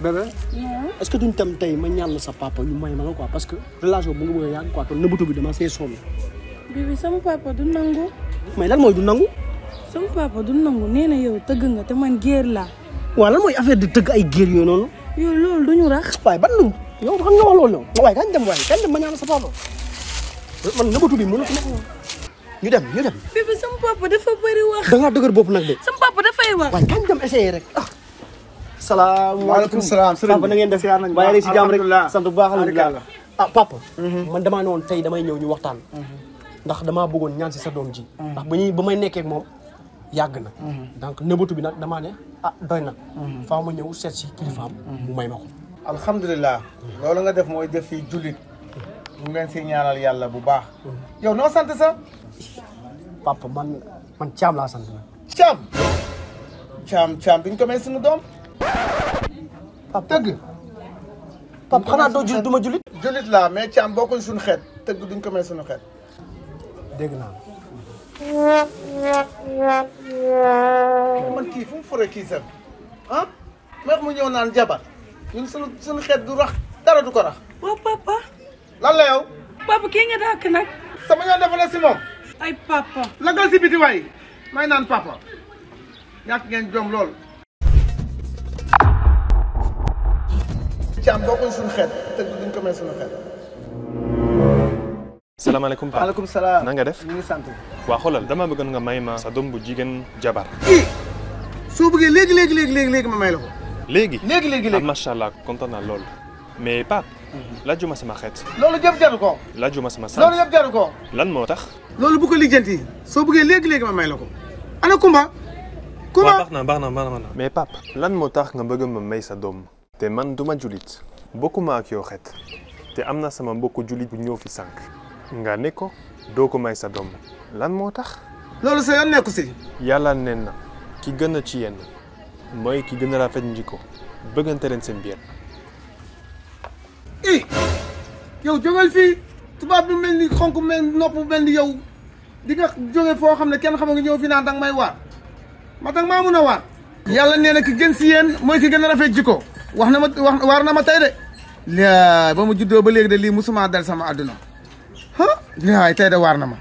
bébé. est-ce que duñ tam tey ma ñaan sa papa ñu may ma la quoi parce que relation bu nga bëgg a yàgg quoi te nëbbatu bi dama see sonn. Bibi sama papa du nangu. mais lan mooy du nangu. sama papa du nangu nee na yow tëgg nga te man géer laa. waaw lan mooy affaire di tëgg ay géer yooyu noonu. yow loolu duñu rax. waaye ban nu yow xam nga wax loolu noonu waaye kañ dem ma ñaan sa papa man nëbbatu bi mënatu ma ñu dem. Bibi sama papa dafa bëri wax. da ngaa dëgër bopp nag de. sama papa dafay wax. waaye kañ dem essayer rek ah. salaamaaleykum salaam papa na ngeen def bàyyi rek si jàmm rek sant bu baax alhamdulilah ah papa man damaa ne woon tey damay ñëw ñu waxtaan ndax damaa bëggoon ñaan si sa doom ji ndax ba may nekkee ak moom yàgg na donc nëbbatu bi nag damaa ne doy na faa ma ñëw seet si kilifaam mu may ma ko alhamdulilah loolu nga def mooy def fi jullit mu ngeen si ñaanal yàlla bu baax yow noo sant sa papa man Thiam laa sant na Thiam biñ ko may suñu doom tëgg papa xanaa doo jullit du ma jullit jullit laa mais Thiam bokkul suñu xeet tëgg duñ ko may suñu xeet dégg naa man kii fu mu fure kii sam meex mu ñëw naan jabar ñun suñu xeet du rax dara du ko rax waaw papa. lan la yow papa kii nga dàkk nag. sama ñoo defale si moom ay papa. lagal si biti waay may naan papa ñàkk ngeen jom lool Thiam bokkul suñu xeet te duñ ko may suñu xeet salaamaaleykum Paa. maaleykum salaam na nga def. ñu ngi sant waa xoolal dama bëggoon nga may ma sa doom bu jigéen jabar. soo bëggee léegi ma may la ko léegi. léegi macha allah kontaan naa lool. mais Pape. laajuma sama xeet. loolu yëpp jaru ko laajuma sama sant. loolu yëpp jaru ko lan moo tax. loolu bu ko lijjanti soo bëggee léegi ma may la ko ana Kumba waaw baax na mais Pape. lan moo tax nga bëgg ma may sa doom. te man duma julit bokkuma ak yow xeet te am na sama mbokku julit bu ñëw fi sànq nga ne ko doo ko may sa doom lan moo tax. loolu sa yoon nekku si yàlla nee na ki gën a ci yéen mooy ki gën a rafet njikko bëggante leen seen biir. yow jógal fii tubaab bi mel ni xonk mel nopp mel ni yow di nga jóge foo xam ne kenn xam nga ñëw fi naan danga may waar ma danga maa mun a waar. yàlla nee na ki gën si yéen mooy ki gën a rafet jikko waar na ma tey de. ba mu juddoo ba léegi de lii musuma dal sama àdduna laay tey de waar na ma.